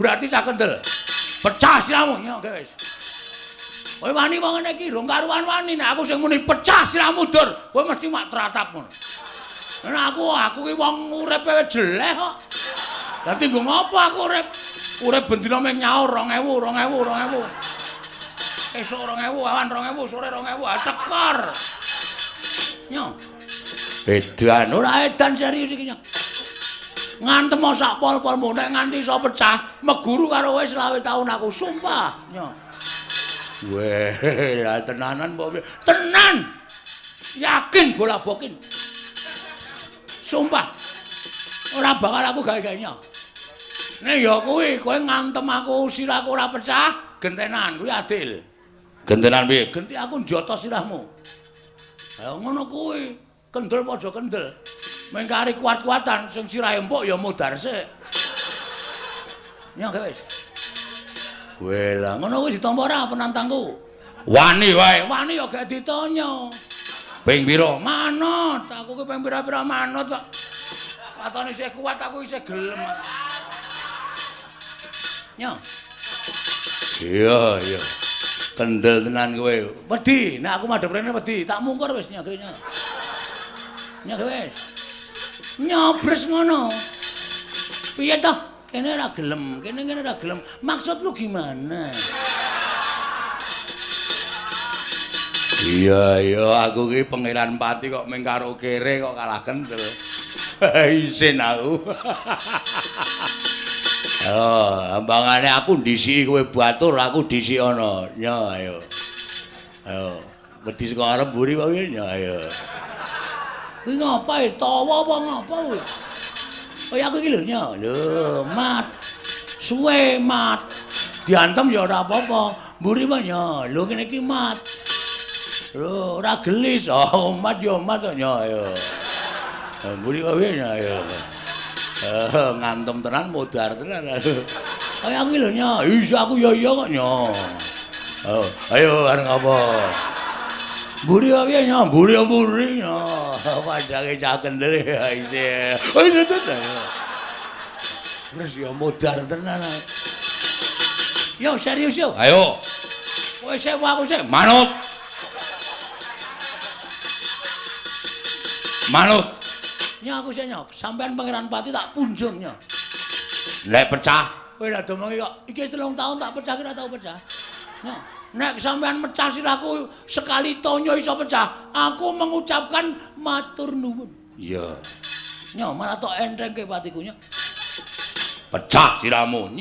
berarti cah kendel. Pecah sirahmu nyo wis. Kowe wani wong ngene iki rong karuan wani nek aku sing muni pecah sirahmu dur, kowe mesti mak tratap ngono. Nek aku ki wong uripe jeleh kok. Dadi nggo ngopo aku urip? Urip bendina mung nyaur 2000, 2000, 2000. Esuk 2000, awan 2000, sore 2000, ah tekor. Nyo. Edan ora edan serius iki nyo. Ngantem sak pol-polmu nek nganti iso pecah, meguru karo kowe 25 taun aku sumpah. Nyo. Weh, tenanan apa piye? Tenan. Yakin bola bokin. Sumpah. Ora bakal aku gawe-gawe nyo. Nek ya kuwi kowe ngantem aku sirahku ora pecah, gentenan kuwi adil. Gentenan piye? Genti aku njoto sirahmu. Ha ngono kuwi, kendel padha kendel. Mengkari kuat-kuatan sing sirahe empuk ya modar sik. Nyo wis. Weh lah ngono kuwi ditampa ora penantangku? Wani wae, wani ya gak ditanya. Ping pira? Manut, aku ki ping pira-pira manut kok. Patone isih kuat aku isih gelem. Nyo. Iya, iya. Kendel tenan kowe. Wedi, nek aku madhep rene wedi, tak mungkur wis nyo nyo. Nyo wis. Nyobres ngono. Piye toh? Kene ora gelem, kene kene ora gelem. Maksud lu gimana? Iya, iya, aku ki Pangeran Pati kok mung karo kere kok kalah kendel. Isin aku. Oh, ambangane aku ndisiki kowe batur, aku dhisik ana. Nyo, ayo. Ayo, wedi saka ngarep mburi kok piye? Nyo, ayo. Kuwi ngapa e? Tawa apa ngapa kuwi? Kaya aku iki lho, nyo. Lho, mat. Suwe mat. Diantem ya ora apa-apa. Mburi wae nyo. Lho kene iki mat. Lho, ora gelis. Oh, mat ya mat kok nyo, ayo. Mburi wae nyo, ayo. Ngantem tenan modar tenan. Kaya aku iki lho nyo. Iya aku ya iya kok nyo. Ayo arep ngapa? Mburi piye nyo? Mburi mburi nyo. Pajange cah kendel ya isih. Oh iya tenan. Terus ya modar tenan. Yo serius yo. Ayo. Kowe sik aku sik manut. Manut. Nyo aku sik nyo, sampean Pangeran Pati tak punjung nyo. Nek pecah, kowe lha domongi kok iki wis 3 tahun tak pecah ki ora tau pecah. Nyo, nek sampean mecah sirahku sekali tonyo iso pecah, aku mengucapkan matur nuwun. Iya. Nyo, malah tok entengke patiku nyo. Pecah sirahmu. Nyo.